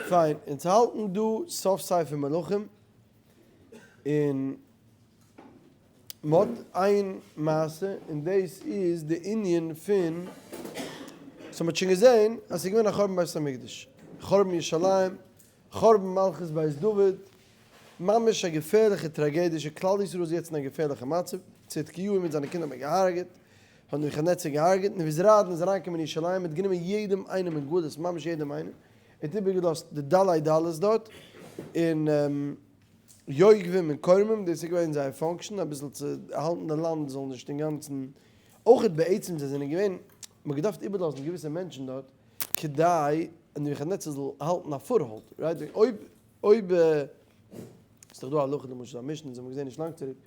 פיין, אונז האלטן דא סוף ספר מלכים, און מ'האט איין מעשה, און דאס איז די ענין פון, so מ'האט שוין געזען אז ס'איז געווען א חורבן בית המקדש, חורבן ירושלים, חורבן מלכות בית דוד, ממש א געפערליכע טראגעדיע, כלל ישראל איז יעצט אין א געפערליכע מצב, צדקיהו מיט זיינע קינדער האט מען געהארגעט, האט נבוכדנצר געהארגעט, נבוזראדן איז אריינגעקומען אין ירושלים, האט גענומען יעדעם איינעם אין גלות, ממש יעדעם איינעם, ער האט איבערגעלאזט די דלי דלות דארט, און יוגבים און כורמים, דאס איז געווען זייער function, אביסל צו האלטן די לאנד זאל נישט אינגאנצן, אויכעט בעצם זיי זענען געווען, מען האט געדארפט איבערלאזן געוויסע מענטשן דארט, כדי נבוכדנצר זאל האלטן א foothold, right? אויב אויב ס'איז דאך דא א הלכה למשל א משנה, אונז האבן געזען נישט לאנג צוריק,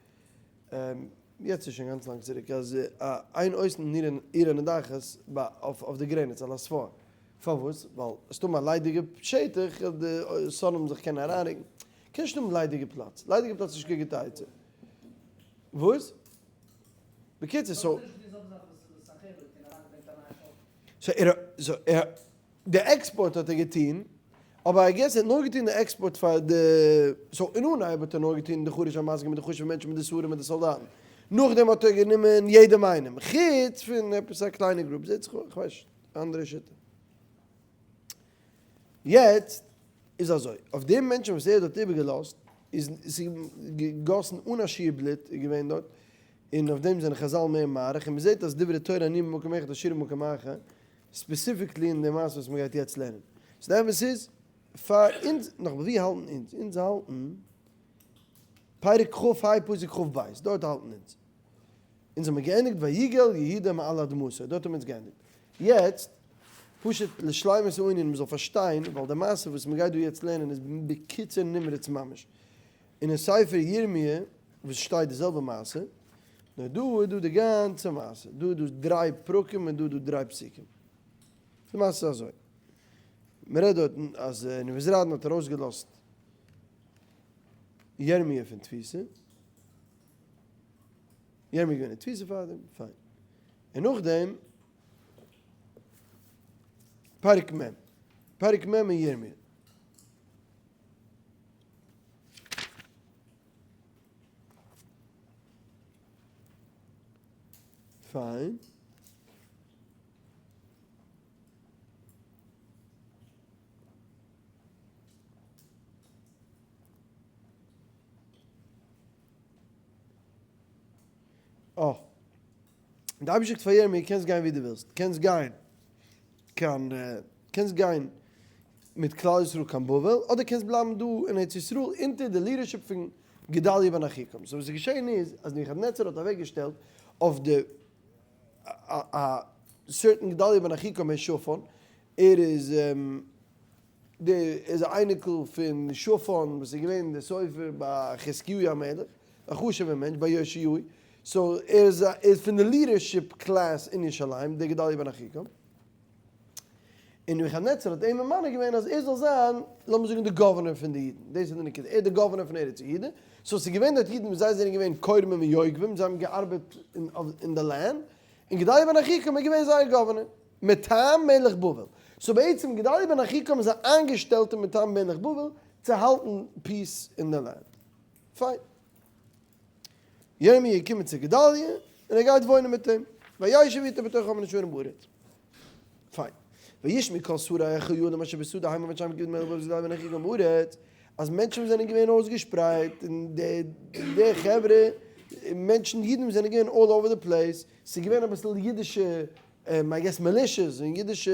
יעצט איז שוין גאנץ לאנג צוריק, אז אין עושין עיר הנידחת אויף די גרעניץ על הספר, פארוואס? ווייל עס האבן א ליידיגע שטח די שונאים זיך קענען אריינרוקן, קען נישט האבן ליידיגע פלאץ, ליידיגע פלאץ איז נישט קיין גוטע עצה. וואס? בקיצור so so ער די עקספארט האט ער געטון, אבער I guess ער האט נאר געטון די עקספארט פאר די, so אין אנהייב האט ער נאר געטון די חרש המסגר מיט די חשוב'ע מענטשן מיט די שרים מיט די סאלדאטן, נאכדעם האט ער גענומען יעדעם איינעם, חוץ פון עפעס א קליינע group, זעט זיך אויס, כ'ווייס נישט, אנדערע שיטה. יעצט איז אזוי, אויף די מענטשן וואס ער האט דארט איבערגעלאזט, איז געגאסן אן א שיעור בלוט איז געווען דארט, און אויף דעם זענען חזל מער מאריך, און מ'זעט אז דברי תורה עניים במקום אחד עשירים במקום אחר, specifically אין די מעשה וואס מ'גייט יעצט לערנען. so די אמת איז, פאר אונז, נאך ווי האלטן אונז? אונז האלטן פרק כ ה פסוק כ ב, דארט האלטן אונז. אונז האבן געענדיגט ויגל יהודה מעל אדמתו, דארט האבן אונז געענדיגט. יעצט, פשוט לשלימות הענין מ'זאל פארשטיין, ווייל די מעשה וואס מ'גייט דא יעצט לערנען איז בקיצור נמרץ ממש. און אין ספר ירמיה וואס שטייט די זעלבע מעשה, נאר דא איז דא די גאנצע מעשה, דא איז דא דריי פרקים און דא איז דא דריי פסוקים. די מעשה איז אזוי, מען רעדט דארטן אז נבוזראדן האט ארויסגעלאזט ירמיה פון תפיסה, ירמיה איז געווען אין תפיסה פארדעם, פיין, און נאכדעם פרק מ', פרק מ' אין ירמיה. פיין. אה. די אייבערשטער זאגט פאר ירמי' קענסט גיין ווי דו ווילסט, קענסט גיין קיין קענסט גיין מיט כלל ישראל קיין בבל, אדער קענסט בלייבן דא אין ארץ ישראל אונטער די leadership פון גדליה בן אחיקם. so וואס איז געשען איז אז נבוכדנצר האט אוועק געשטעלט אויף די א certain גדליה בן אחיקם בן שפן, ער איז די איז א אייניקל פון שפן וואס איז געווען די סופר ביי חזקיהו המלך, א חשוב'ער מענטש ביי יאשיהו, so ער איז ער איז פון די leadership class אין ירושלים, דער גדליה בן אחיקם. און נבוכדנצר האט אים ממנה געווען אז ער זאל זיין, לאמיר זאגן, די גאווערנער פון די אידן. דאס איז די נקודה, ער איז די גאווערנער פון ארץ יהודה. so ס'איז געווען דארט אידן וואס זיי זענען געווען כורמים און יוגבים, זיי האבן געארבעט אין די land, און גדליה בן אחיקם איז געווען זייער גאווערנער, מטעם מלך בבל. so בעצם גדליה בן אחיקם איז א איינגעשטעלטער מטעם מלך בבל צו האלטן peace אין די land. פיין. ירמי' איז געקומען צו גדליה און ער גייט וואוינען מיט אים, וישב איתו בתוך העם הנשארים בארץ. פיין. וישמעו כל שרי החיילים אשר בשדה המה ואנשי המקום מלך בבל וגדליה בן אחיקם בארץ, אז מענטשן וואס זענען געווען אויסגעשפרייט און די די חברה מענטשן אידן וואס זענען געווען all over the place, ס'איז געווען אביסל אידישע I guess militias און אידישע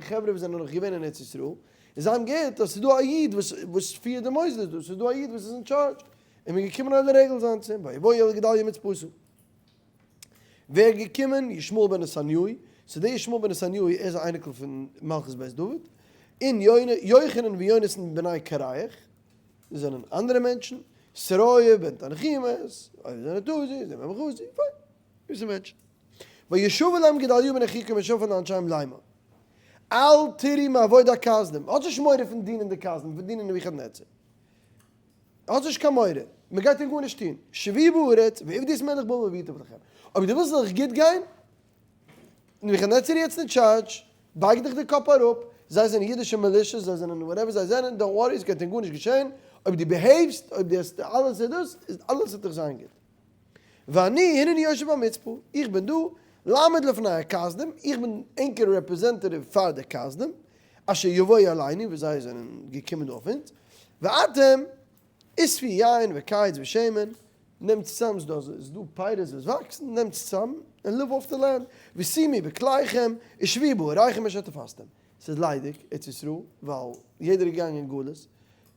חברה וואס זענען נאך געווען אין ארץ ישראל, און זיי האבן געהערט אז ס'איז דא א איד וואס וואס פירט די מוסדות דא, ס'איז דא א איד וואס איז אין טשארדזש, און מ'איז געקומען עולה רגל זיין צו אים, ויבואו אל גדליה מצפתה. ווער איז געקומען? ישמעאל בן נתניהו, so דער ישמעאל בן נתניהו ער איז א אייניקל פון מלכות בית דוד, און יוחנן ויונתן בני קרח, דאס זענען אנדערע מענטשן, סרויה בן תנחומס, אויב זענען טוזי, זענען מחוזי, פיין, געוויסע מענטשן. וישוב אליהם גדליהו בן אחיקם ושפן לאנשיהם לאמור, אל תיראו מעבוד הכשדים, האטס נישט מורא פון דינען די כשדים, פון דינען נבוכדנצר. האטס נישט קיין מורא, מען גייט אים גארנישט טון, שבו בארץ ועבדו את מלך בבל וייטב לכם, אויב דו ווילסט זאל איך גוט גיין, נבוכדנצר יעצט אין טשארדזש, בייג דיך די קאפ אראפ, זיי זענען אידישע militias, זיי זענען whatever זיי זענען, don't worry, עס גייט דיר גארנישט געשען, אויב דו behave סט, אויב דו האסט אלעס איז דאס, איז אלעס וועט דיך זיין גוט. ואני הנני יושב במצפה, איך בין דא, לעמוד לפני הכשדים, איך בין ענקער representative פאר די כשדים, אשר יבואו עלינו, וואס זיי זענען געקומען דא אויף אונז, ואתם אספו יין וקיץ ושמן, נעמט צוזאם, ס'איז דא פירות וואס וואקסן, נעמט צוזאם, און live off the land, ושימו בכליכם, ושבו בעריכם אשר תפסתם. ס'איז ליידיג, ארץ ישראל, ווייל יעדער איז געגאנגען אין גלות,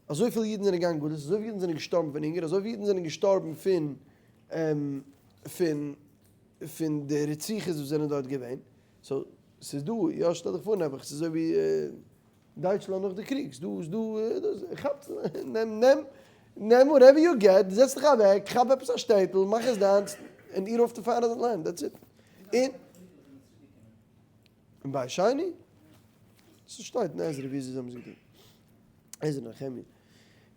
אזויפיל אידן זענען געגאנגען גלות, אזויפיל אידן זענען געשטארבן פון הונגער, אזויפיל אידן זענען געשטארבן פון פון פון די רציחות וואס זענען דארט געווען, so ס'איז דא, יא שטעל דיך פאר נעבעך, ס'איז אזוי ווי דייטשלאנד נאך די קריג, ס'איז דא, ס'איז דא, דאס, כאפ, נעם, נעם, נעם whatever you get, זעץ דיך אוועק, כאפ עפעס א שטעטל, מאך עס דיינס, און eat off the fat land, that's it. און. און ביי שני? ס'שטייט אין עזרא וויאזוי זיי האבן עס געטון. עזרא נחמיה.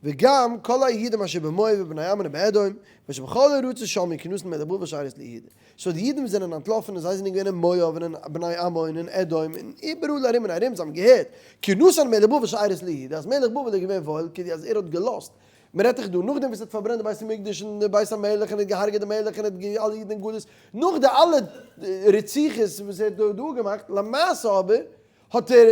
וגם כל היהודים אשר במואב ובני עמון ובאדום, ואשר בכל ארצות שמעו כי נתן מלך בבל שארית ליהודה. so די אידן וואס זענען אנטלאפן און זיי זענען געווען אין מואב און אין בני עמון און אדום און איבעראל ארום און ארום, זיי האבן געהערט כי נתן מלך בבל שארית ליהודה, אז מלך בבל איז געווען וואויל כדי אז ער האט געלאזט מען רעדט דאך דא נאכדעם וואס ער האט פארברענט די בית המקדש און די בית המלך און האט געהארגעט די מלך און האט אלע אידן אין גלות, נאך די אלע רציחות וואס ער האט דא געמאכט, למעשה אבער האט ער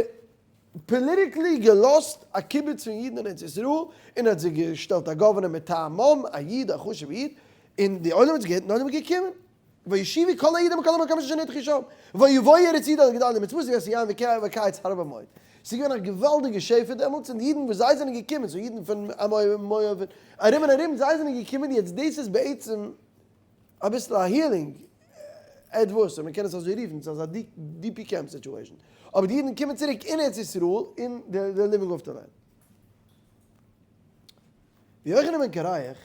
politically געלאזט א קיבוץ פון אידן אין ארץ ישראל און האט זיי געשטעלט א governor מטעמם, א איד, א חשוב'ע איד, און די עולם האט עס געהערט און די עולם איז געקומען. וישובו כל היהודים מכל המקומות אשר נדחו שם, ויבואו ארץ יהודה אל גדליה מצפתו ויאספו יין וקיץ הרבה מאוד. ס'איז געווען א געוואלדיגע שפע דעמאלטס, און די אידן וואס זיי זענען געקומען, ס'איז אידן פון עמון און מואב און ארום און ארום, זיי זענען געקומען, יעצט דאס איז בעצם אביסל א healing עטוואס, אויב מ'קען עס אזוי רופן, ס'איז אזא DP camp situation, אבער די אידן קומען צוריק אין ארץ ישראל און they're living off the land. ויוחנן בן קרח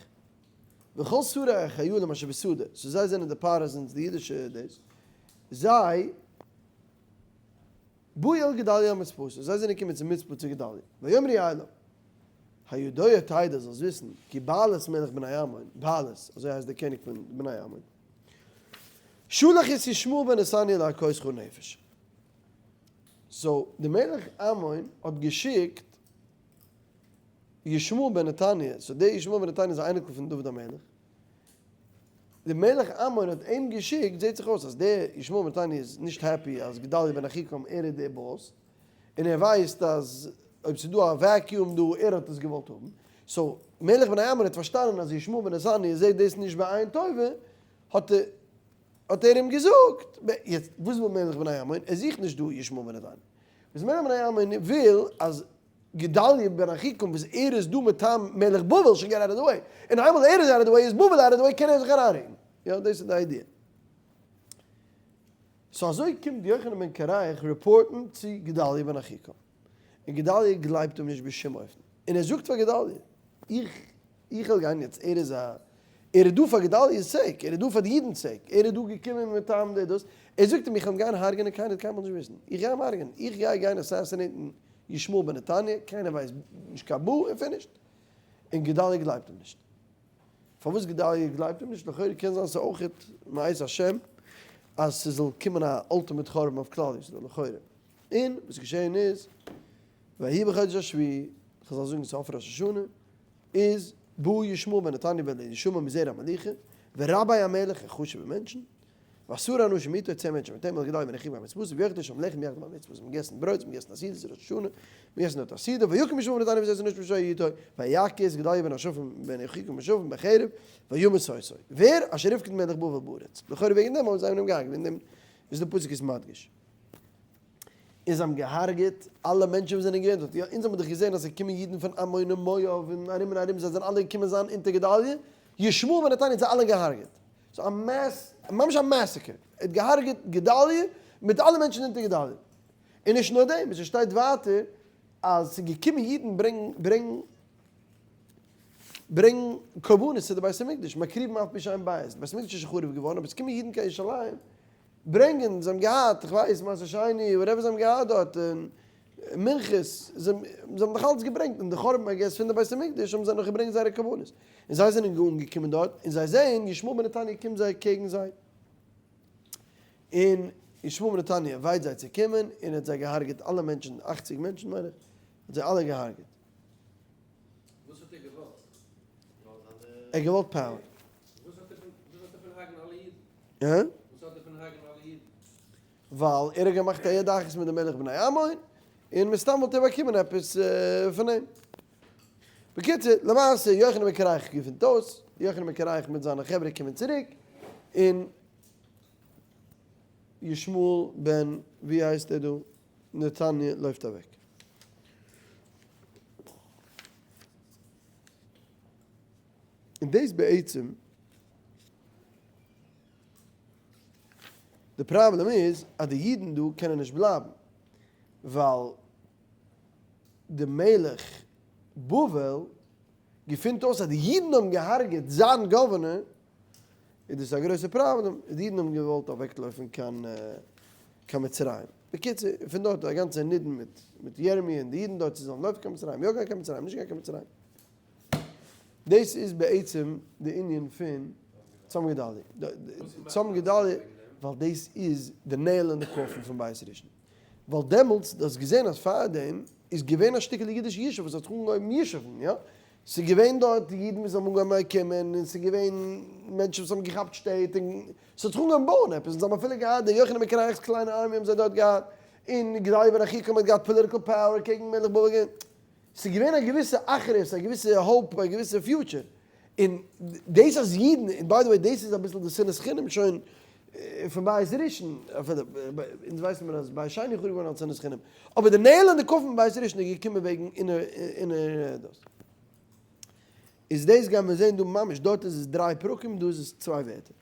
וכל שרי החיילים אשר בשדה, so זיי זענען די partisans, די אידישע דאס, זיי באו אל גדליה המצפתה, זיי זענען געקומען צום מצפה צו גדליה, ויאמרו אליו, הידוע תדע, זאלסט וויסן, כי בעליס מלך בני עמון, בעליס, אזוי הייסט דער קעניג פון בני עמון, שלח את ישמעאל בן נתניה להכותך נפש. so דער מלך עמון האט געשיקט ישמעאל בן נתניה, so דער ישמעאל בן נתניה איז א אייניקל פון דוד המלך, דער מלך עמון האט אים געשיקט, זעט זיך אויס אז דער ישמעאל בן נתניה איז נישט happy אז גדליה בן אחיקם ער איז דער boss, און ער ווייסט אז אויב ס'איז דא א vacuum דא ער האט עס געוואלט האבן, so מלך בני עמון האט פארשטאנען אז ישמעאל בן נתניה זעט דאס נישט בעין טובה, האט האט ער אים געזאגט, יעצט וואס וויל מלך בני עמון? ער זוכט נישט דא ישמעאל בן נתניה, וואס מלך בני עמון וויל אז גדליה בן אחיקם וואס ער איז דא מטעם מלך בבל should get out of the way, און איינמאל ער איז out of the way איז בבל out of the way קען ער זיך אריינרוקן, יא דאס איז די idea. so אזוי קומט יוחנן בן קרח report ן צו גדליה בן אחיקם, און גדליה גלייבט אים נישט בשום אופן, און ער זאגט פאר גדליה, איך איך וועל גיין יעצט, ער איז א, ער איז דא פאר גדליה'ס sake, ער איז דא פאר די אידנ'ס sake, ער איז דא געקומען מטעם די דאס, ער זאגט אים איך וועל אים גיין הרג'נען קיינער וועט קיינמאל נישט וויסן, איך גיי אים הרג'נען, איך גיי גיין assassinate ן ישמעאל בן נתניה, קיינער ווייסט נישט קיין בו און finished. און גדליה גלייבט אים נישט. פארוואס גדליה גלייבט אים נישט? לכאורה קען זיין ס'איז אויכעט מאת השם אז ס'זאל קומען א ultimate חורבן אויף כלל ישראל, לכאורה. און וואס איז געשעהן איז, ויהי בחודש השביעי, חזל זאגן ס'איז אויף ראש השנה, איז בא ישמעאל בן נתניה בן אלישמע מזרע המלוכה, ורבי המלך און חשוב'ע מענטשן, ועשרה אנשים איתו, צען מענטשן מיט אים, אל גדליה בן אחיקם המצפתו, ויאכלו שם לחם יחדיו במצפה, זיי האבן געגעסן ברויט, זיי האבן געגעסן א סעודה, ראש השנה, געגעסן דארט א סעודה, ויקום ישמעאל בן נתניה ועשרת אנשים אשר היו איתו, ויכה את גדליה בן השפן בן אחיקם בן שפן בחרב, וימת אותו. ווער? אשר הפקיד מלך בבל בארץ. לכאורה וועגן דעם האבן זיי אים געהארגעט, וועגן דעם איז די פסוק עס מדגיש. און זיי האבן געהארגעט אלע מענטשן וואס זענען געווען דארט, יא, אונז האבן דאך געזען אז עס קומען אידן פון עמון און מואב און ארום און ארום, זיי זענען אלע געקומען זיין אונטער גדליה, ישמעאל בן נתניה האט זיי אלע געהארגעט, ס'איז א mass, ממש א massacre, ער האט געהארגעט גדליה מיט אלע מענטשן אונטער גדליה, און נישט נאר דעם, עס שטייט ווייטער אז ס'איז געקומען אידן ברענגן ברענגן ברענגן קרבנות צו די בית המקדש, מקריבים אף פי שאין בית, די בית המקדש איז שוין חרוב געווארן, אבער עס קומען אידן קיין ירושלים ברענגען, זיי האבן געהאט, איך ווייס, מעשר שני, whatever זיי האבן געהאט דארט, און מנחות, זיי האבן דאך אלץ געברענגט, און די חורבן I guess פון די בית המקדש האבן זיי נאך געברענגט זייערע קרבנות, און זיי זענען אנגעקומען דארט, און זיי זעען ישמעאל בן נתניה קומט זיי קעגן זיי, און. ישמעאל בן נתניה ווייט זיי צו קומען און ער האט זיי געהארגעט אלע מענטשן, אכציג מענטשן מיין איך, האט זיי אלע געהארגעט. וואס האט ער געוואלט? ער האט געוואלט power. וואס האט ער פון וואס האט ער פון הרג'ן אלע אידן? הא? וואס האט ער פון הרג'ן אלע אידן? ווייל ער האט געמאכט א יד אחת מיט די מלך בני עמון, און מסתם וואלט ער באקומען עפעס פון אים. בקיצור, למעשה יוחנן בן קרח געפינט אויס, יוחנן בן קרח מיט זיינע חברה קומען צוריק, און ישמעאל בן ווי הייסט ער דא? נתניה לויפט אוועק. און דאס בעצם, די פראבלעם איז אז די אידן דא קענען נישט בלייבן, ווייל די מלך בבל געפינט אויס אז די אידן האבן געהארגעט זיין governor, איז דאס א גרויסע פראבלעם, די אידן האבן געוואלט אוועקלויפן קיין קיין מצרים, בקיצור פון דארט א גאנצע נידון מיט מיט ירמי' און די אידן דארט צו זאלן לויפן קיין מצרים, יא גיין קיין מצרים, נישט גיין קיין מצרים. דאס איז בעצם די ענין פון צום גדליה, צום גדליה, ווייל דאס איז די nail אין די coffin פון בית ראשון, ווייל דעמאלטס, דו האסט געזען אז פארדעם איז געווען א שטיקל אידישע ישוב וואס האט זיך אנגעהויבן ישוב'ן, יא? ס'איז געווען דארט אידן וואס האבן אנגעהויבן קומען, און ס'איז געווען מענטשן וואס האבן געכאפט שטעט, און ס'האט זיך אנגעהויבן בויען עפעס, און זיי האבן אפילו געהאט, די יוחנן בן קרח'ס קליינע army האבן זיי דארט געהאט, און גדליה בן אחיקם האט געהאט political power קעגן מלך בבל, ס'איז געווען א געוויסע אחרית, א געוויסע hope, א געוויסע future, און דאס אז אידן, און by the way דאס איז אביסל די שנאת חינם שוין פון בית ראשון, אפילו אונז ווייסן מיר אז בית שני חרוב געווארן אלס שנאת חינם, אבער די nail אין די coffin פון בית ראשון איז געקומען וועגן אינער דאס. איז דאס גייען מיר זען דא ממש, דארט איז עס דריי פרקים, דא איז עס צוויי ווערטער.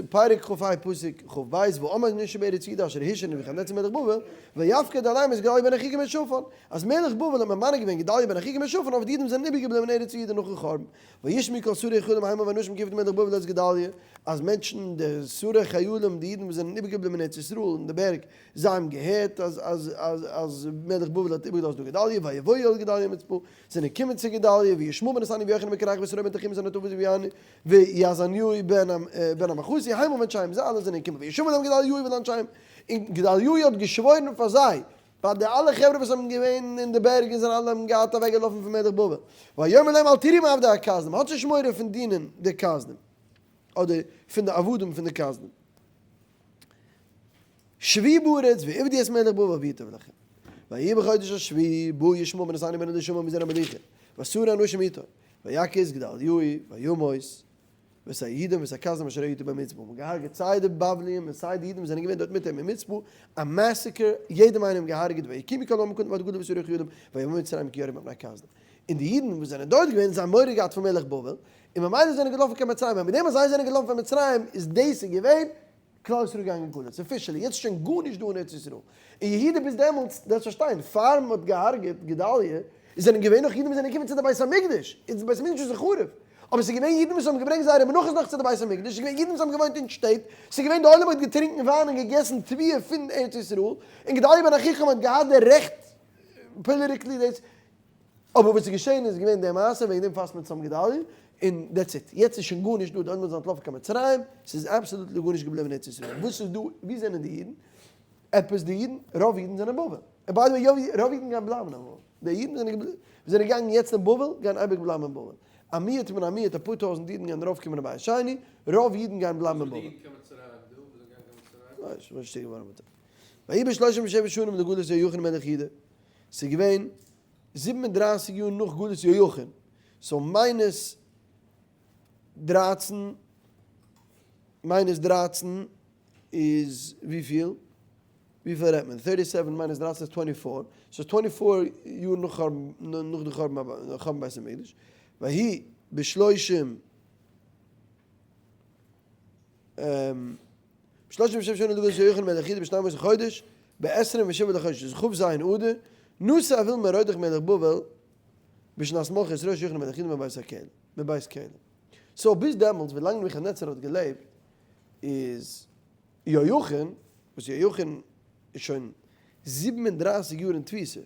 פרק כ ה פסוק כ ב, ואמר מי שבארץ יהודה אשר השה נבוכדנצר מלך בבל, ויפקד עליהם את גדליה בן אחיקם בן שפן, אז מלך בבל האט ממנה געווען גדליה בן אחיקם בן שפן אויף די אידן וואס זענען איבערגעבליבן אין ארץ יהודה נאכן חורבן, וישמעו כל שרי חלם המה והאנשים כי עבדו מלך בבל את גדליה, אז מענטשן, די שרי חיילים, די אידן וואס זענען איבערגעבליבן אין ארץ ישראל אין די בערג, זיי האבן געהערט אז אז אז אז מלך בבל האט איבערגעלאזט דא גדליה, ויבואו אל גדליה מצפה, זענען געקומען צו גדליה, וישמעאל בן נתניה ויוחנן בן קרח ושרוי בן תחומי זענען טובו ויעזניהו בן המחוזי, המה ואנשיהם, זיי אלע זענען געקומען, וישבע להם גדליהו ולאנשיהם, און גדליהו האט געשוואוירן פאר זיי, פאר די אלע חברה וואס האבן געווען אין די בערג און זענען אלע האבן געהאט אוועקגעלאפן פון מלך בבל, ויאמר להם אל תיראו מעבדי הכשדים, האטס נישט מורא פון דינען די כשדים, אדער פון די עבדים פון די כשדים. שבו בארץ ועבדו את מלך בבל וייטב לכם. ויהי בחודש השביעי בא ישמעאל בן נתניה בן אלישמע מזרע המלוכה, ועשרה אנשים איתו, ויכס גדליהו וימות, ואת היהודים ואת הכשדים אשר היו איתו במצפה, מ'האט געהארגעט סיי די בבליים און סיי די אידן וואס זענען געווען דארט מיט אים אין מצפה, א massacre, יעדעם איינעם געהארגעט, ויקומו כל העם הקטן והגדול ושרי חיילים, ויבאו מצרימה כי יראו מפני הכשדים. און די אידן וואס זענען דארט געווען, זיי האבן מורא געהאט פון מלך בבל, און ממילא זענען געלאפן קיין מצרים, און מיט דעם אז זיי זענען געלאפן פון מצרים איז דאס איז געווען כלל ישראל געגאנגען אין גלות, officially, יעצט איז שוין גארנישט דא אין ארץ ישראל, און יהודה ביז דעמאלטס, דארפסט פארשטיין, פאר מען האט געהארגעט גדליה, איז זענען געווען נאך אידן וואס זענען געקומען צו די בית המקדש, און די בית המקדש איז חרוב, אבער ס'איז געווען אידן וואס האבן געברענגט זייערע מנחות נאך צו די בית המקדש, ס'איז געווען אידן וואס האבן געוואוינט אין שטעט, ס'איז געווען די עולם האט געטרינקן וויין און געגעסן תבואה פון ארץ ישראל, און גדליה בן אחיקם האט געהאט די רעכט politically דאס אבער וואס איז געשען איז געווען די מעשה, וועגן דעם פאסט מען צום גדלי', און that's it. יעצט איז שוין גארנישט דא, די עולם איז אנטלאפן קיין מצרים, ס'איז absolutely גארנישט געבליבן אין ארץ ישראל. וואס איז דא, וואו זענען די אידן? עפעס די אידן, רוב אידן זענען אין בבל. און by the way, רוב אידן גייען בלייבן אין בבל. די אידן זענען געבליבן, זענען געגאנגען יעצט אין בבל, גייען אייביג בלייבן אין בבל. א מיעוט מן המיעוט, אפאר טויזנט אידן גייען ארויפקומען אין בית שני, רוב אידן גייען בלייבן אין בבל. ווייס נישט וואס איז געווארן מיט זיי. ויהי בשלושים ושבע שנים לגלות יהויכין מלך יהודה, ס'איז געווען 37 יאר נאך גלות יהויכין, so minus 13, minus 13 איז וויפיל? וויפיל רעדט מען? 37 minus 13 איז 24, so 24 יאר נאך נאך די חורבן בית המקדש, ויהי בשלושים 37 שנה לגלות יהויכין מלך יהודה בשנים עשר חודש, בעשרים ושבעה לחודש איז כ"ז אדר, נסע אויל מרודך מלך בבל בשנת מלכות ראש יוחנן מלך יהודה מבית הכלא, מבית כלא. so ביז דעמאלטס ווילאנג נבוכדנצר האט געלעבט איז יהויכין, וואס יהויכין איז שוין 37 יאר אין תפיסה,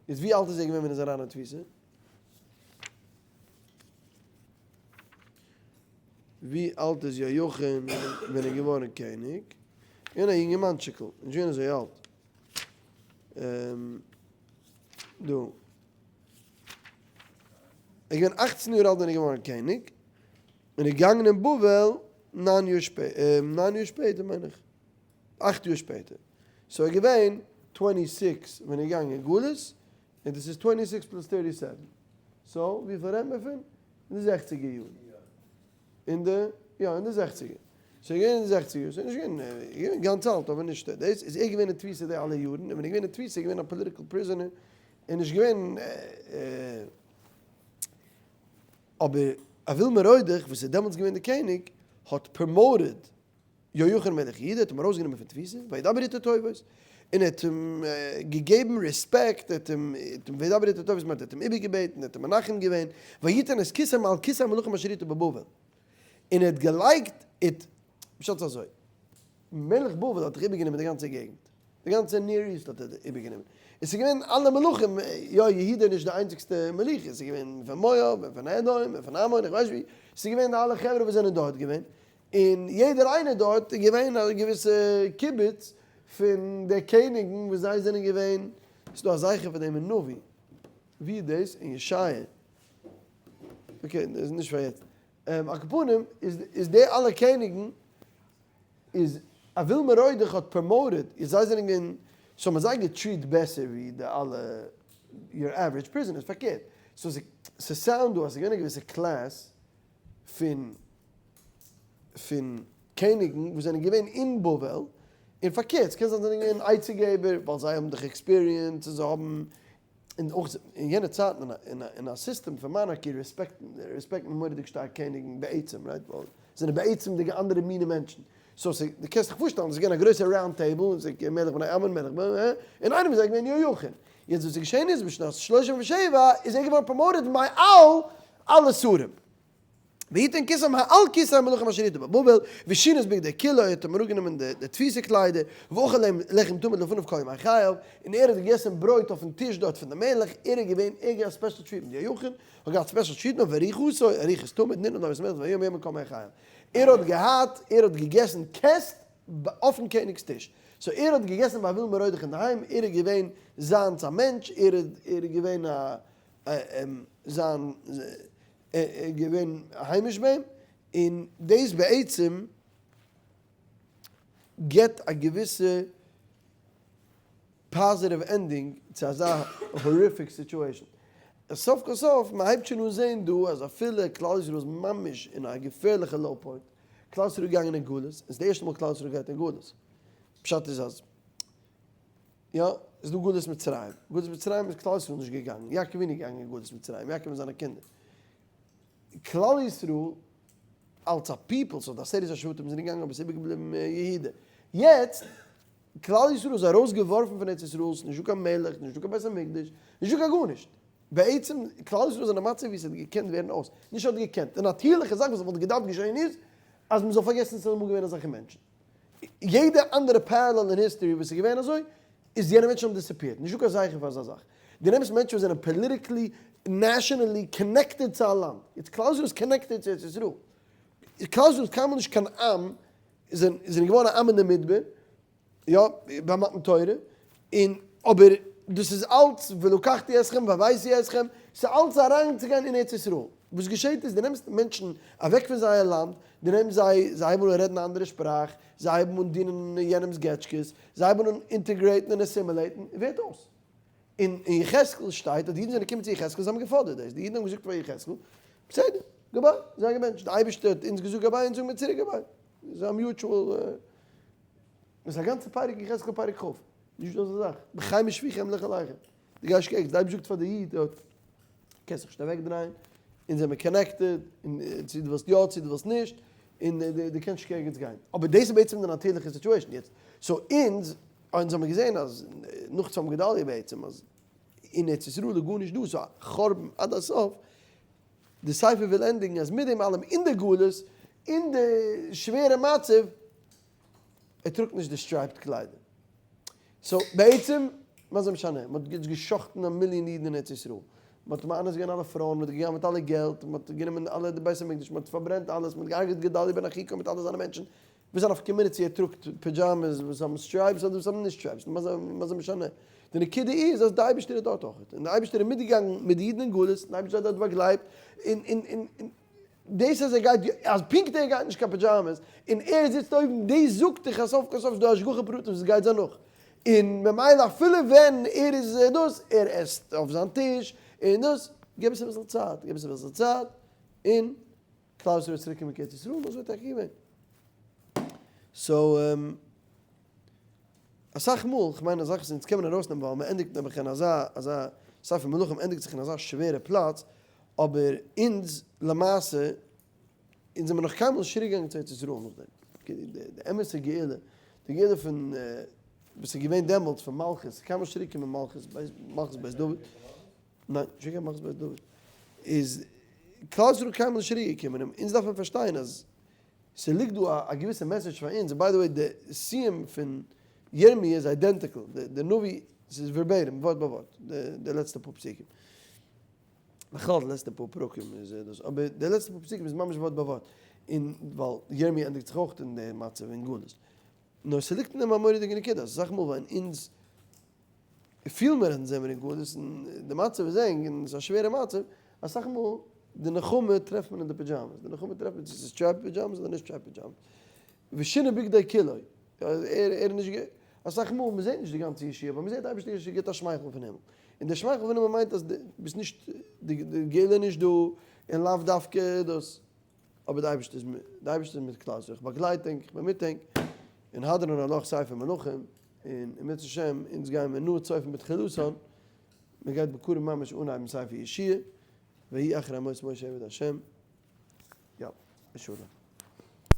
איז ווי אלט איז ער געווען ווען ער איז אריין אין תפיסה? ווי אלט איז יהויכין ווען ער איז געווארן קעניג? געווען א יונגערמאנטשיקל, נישט געווען אזוי אלט. דא. ער איז געווען אכצן יאר אלט ווען ער איז געווארן קעניג, און איז געגאנגען אין בבל ניין יאר שפעטער, ניין יאר שפעטער מיין איך, אכט יאר שפעטער. so ער איז געווען twenty six ווען ער איז געגאנגען אין גלות, און דאס איז twenty six plus thirty seven. so וויפיל רעדט מען פון? אין די זעכציגער יארן. אין די, יא, אין די זעכציגער. ס'איז געווען אין די זעכציגער, ס'איז נישט געווען, געווען גאנץ אלט אבער נישט דאס, איז ער געווען אין תפיסה די אלע יארן, און ווען ער איז געווען אין תפיסה איז געווען א political prisoner, און נישט געווען, אבער אויל מרודך וואס איז דעמאלטס געווען די קעניג האט promoted יהויכין מלך יהודה האט אים ארויסגענומען פון תפיסה, וידבר איתו טובות, און ער האט אים געגעבן רעספעקט, ער האט אים, וידבר איתו טובות מיינט ער האט אים איבערגעבעטן, ער האט אים מנחם געווען, ויתן את כסאו מעל כסא המלכים אשר איתו בבבל, און ער האט געלייגט, איט, פשט איז אזוי, מלך בבל האט דאך איבערגענומען די גאנצע געגנט, די גאנצע Near East האט ער איבערגענומען, עס איז געווען אלע מלכים, יא יהודה איז נישט די איינציגסטע מלוכה, עס איז געווען פון מואב, און פון אדום, און פון עמון, איך ווייס ווי, עס איז געווען די אלע חברה וואס זענען דארט געווען, און יעדער איינער דארט איז געווען א געוויסע קיבוץ פון די קעניגן וואס זיי זענען געווען, ס'איז דא א זכר פון דעם אין נביא, ווי איז דאס? אין ישעיה, okay דאס איז נישט פאר יעצט, על כל פנים איז די אלע קעניגן איז אויל מרודך האט promoted איז זיי זענען געווען, so מ'האט זיי געטריט בעסער ווי די אלע your average prisoners, פארקערט, so ס'sound דא אז ס'איז געווען א געוויסע class פון פון קעניגן וואס זענען געווען אין בבל, און פארקערט ס'קען זיין זיי זענען געווען עצה געבער ווייל זיי האבן דאך experience און זיי האבן, און אויך אין יענע צייטן אין א סיסטעם פון monarchy רעספעקט מען מורא'דיג שטארק קעניגן בעצם, right? ווייל זיי זענען בעצם די אנדערע מיני מענטשן, so דו קענסט דיך פארשטעלן ס'איז געווען א גרויסע round table און ס'איז געווען מלך בני עמון מלך בני און איינער פון זיי איז געווען יהויכין, יעצט וואס איז געשען איז בשנת שלושים ושבע איז ער געווארן promoted מעל אלע שרים. ויתן כסאו מעל כסא המלכים אשר איתו בבבל, ושינה את בגדי כלאו, ער האט אים אראפגענומען די תפיסה קליידער, ואכל לחם תמיד לפניו כל ימי חייו, און ער האט געגעסן ברויט אויפן טיש דארט פון דעם מלך, ער איז געווען, ער האט געהאט special treatment, יהויכין האט געהאט special treatment, וארוחתו ארוחת תמיד ניתנה לו מאת המלך דבר יום ביומו כל ימי חייו, ער האט געהאט, ער האט געגעסן קעסט אויפן קעניג'ס טיש, so ער האט געגעסן ביי אויל מרודך אינדערהיים, ער איז געווען זיינס א מענטש, ער איז געווען א זיין געווען היימיש ביי אים, און דאס בעצם גיבט א געוויסע positive ending צו אזא horrific situation. סוף כל סוף, מען הייבט שוין אן זען דא אז אפילו כלל ישראל איז ממש אין א געפערליכע low point, כלל ישראל איז געגאנגען אין גלות, עס איז די ערשטע מאל כלל ישראל גייט אין גלות, פשט איז אז יא, איז דא גלות מצרים, גלות מצרים איז כלל ישראל נישט געגאנגען, יעקב אבינו איז געגאנגען אין גלות מצרים, יעקב און זיינע קינדער. כלל ישראל אלס א people, so די עשרת השבטים זענען געגאנגען אבער עס איז איבערגעבליבן יהודה. יעצט, כלל ישראל איז ארויסגעווארפן פון ארץ ישראל, ס'איז נישטא קיין מלך, נישטא קיין בית המקדש, נישטא קיין גארנישט. בעצם, כלל ישראל איז אין א מצב ווי עס האט געקענט ווערן אויס. נישט האט געקענט, די נאטירליכע זאך וואס וואלט געדארפט געשען איז, אז מען זאל פארגעסן ס'איז אמאל געווען אזעלכע מענטשן. יעדע אנדערע parallel אין history וואס איז געווען אזוי, איז יענע מענטשן האבן דיסעפיערט, נישטא קיין זכר פאר אזא זאך. דו נעמסט מענטשן וואס זענען politically, nationally connected צו א לאנד. יעצט כלל ישראל איז connected צו ארץ ישראל. כלל ישראל איז קיינמאל נישט קיין עם, זענען געווארן א עם אין די מדבר, יא, ביי מתן תורה, און אבער דאס איז אלץ ולקחתי אתכם והבאתי אתכם, ס'איז אלץ אריינצוגיין אין ארץ ישראל. וואס געשעט איז דו נעמסט מענטשן אוועק פון זייער לאנד, דו נעמסט זיי, זיי הייבן אן רעדן א אנדערע שפראך, זיי הייבן אן דינען יענעמ'ס געטשקעס, זיי הייבן אן אינטעגרעיטן און אסימילעיטן, און ווערט אויס. און אין יחזקאל שטייט אז די אידן זענען געקומען צו יחזקאל זיי האבן געפאדערט דאס, די אידן האבן געזאגט פאר יחזקאל, בסדר, goodbye, זיי געבענטשט, די אייבערשטער האט אונז געזאגט goodbye, אונז זאגן מיר צוריק goodbye, ס'איז א mutual, דאס איז א גאנצע פרק אין יחזקאל פרק כ', נישט דא אזא זאך, בחיים שפיכם לך עליכם, דו גייסט קעגן, די אייבערשטער זאגט פאר די איד, קענסט זיך נישט אוועק דרייען, אונז זעמיר connected, און צו דו ווילסט יא צו דו ווילסט נישט, און דו קענסט נישט ערגעץ גיין. אבער דאס איז בעצם די נאטירליכע situation יעצט. so אונז, אונז האמיר געזען אז נאך צום גדליה בעצם אז אין ארץ ישראל איז גארנישט דא, ס'איז א חורבן עד הסוף. די ספר וויל ענדיגן אז מיט דעם אלעם אין די גלות, אין די שווערע מצב, ער טראגט נישט די striped קליידער. so בעצם, מה זה משנה? מען האט געשחט'ן א מיליאן אידן אין ארץ ישראל, מען האט מאנס געווען אלע פרויען, מען האט געגנב'ט אלע געלט, מען האט גענומען אלע די בית המקדש, מען האט פארברענט אלעס, מען האט געהארגעט גדלי' בן אחיקם מיט אלע זיינע מענטשן. וואס איז א נפקא מינה צו ער טראגט פידזשאמעס וואס האבן stripes אדער וואס האבן נישט stripes, מה זה משנה? די נקודה איז אז די אייבערשטער איז דארט אויך, און די אייבערשטער איז מיטגעגאנגען מיט די אידן אין גלות, און די אייבערשטער האט דארט באגלייט, און און און און דאס אז ער גייט אז פונקט ער גייט נישט קיין פידזשאמעס, און ער זיצט אויבן, דאס זאגט דיך אז סוף כל סוף איז דא השגחה פרטית וואס גייט זיי נאך, און ממילא אפילו ווען ער איז דאס, ער עסט אויף זיין טיש, און דאס, גיב עס אביסל צייט, גיב עס אביסל צייט, און כלל ישראל וועט צוריק קומען קיין ארץ ישראל, און אזוי טאקע געווען. so, אסאך מאל, כ'מיין א זאך וואס אונז קען מען ארויסנעמען ווייל מ'ענדיגט נעבעך אין אזא אזא ספר מלכים ענדיגט זיך אין אזא שווערע פלאץ, אבער אונז למעשה, אונז זעמיר נאך קיינמאל נישט צוריק געגאנגען צו ארץ ישראל נאכדעם. די אמת'ע גאולה, די גאולה פון וואס איז געווען דעמאלטס פון מלכות, איז קיינמאל נישט צוריק געקומען מלכות מלכות בית דוד. ניין, נישט געקומען מלכות בית דוד. איז כלל ישראל קיינמאל נישט צוריק געקומען, און אונז דארף מען פארשטיין אז ס'ליגט דא א געוויסע message פאר אונז, by the way די סיום פון ירמי' איז identical, די נביא, ס'איז verbatim, ווארט ביי ווארט, די לעצטע פאר פסוקים. בכלל די לעצטע פאר פרקים איז דאס, אבער די לעצטע פאר פסוקים איז ממש ווארט ביי ווארט, און ווייל ירמי' ענדיגט זיך אויך אין די מצב אין גלות. נאר ס'ליגט אין דעם א מורא'דיגע נקודה, אז אסאך מאל ווען אונז פיל מיר אז זעמיר אין גלות און די מצב איז ענג און ס'איז א שווערע מצב, אסאך מאל די נחמה טרעפט מען אין די פידזשאמעס, די נחמה טרעפט מען צו ס'איז striped פידזשאמעס אדער נישט striped פידזשאמעס, ושינה בגדו כלו, ער איז נישט גע, אסאך מאל מ'זעט נישט די גאנצע ישועה אבער מ'זעט די אייבערשטער גיבט א שמייכל פון הימל, און די שמייכל פון הימל מיינט אז דו ביסט נישט, די גאולה איז נישט דא און לאו דווקא דאס. אבער די אייבערשטער איז מיט, די אייבערשטער איז מיט כלל ישראל, איך באגלייט ענק, איך בין מיט ענק, און הדרן עלך ספר מלכים, און אם ירצה השם, אונז גייען מיר נאר צופן בתחילתן, מען גייט בקרוב ממש אנהייבן ספר יהושע, ויהי אחרי מות משה עבד השם, יא, שלום.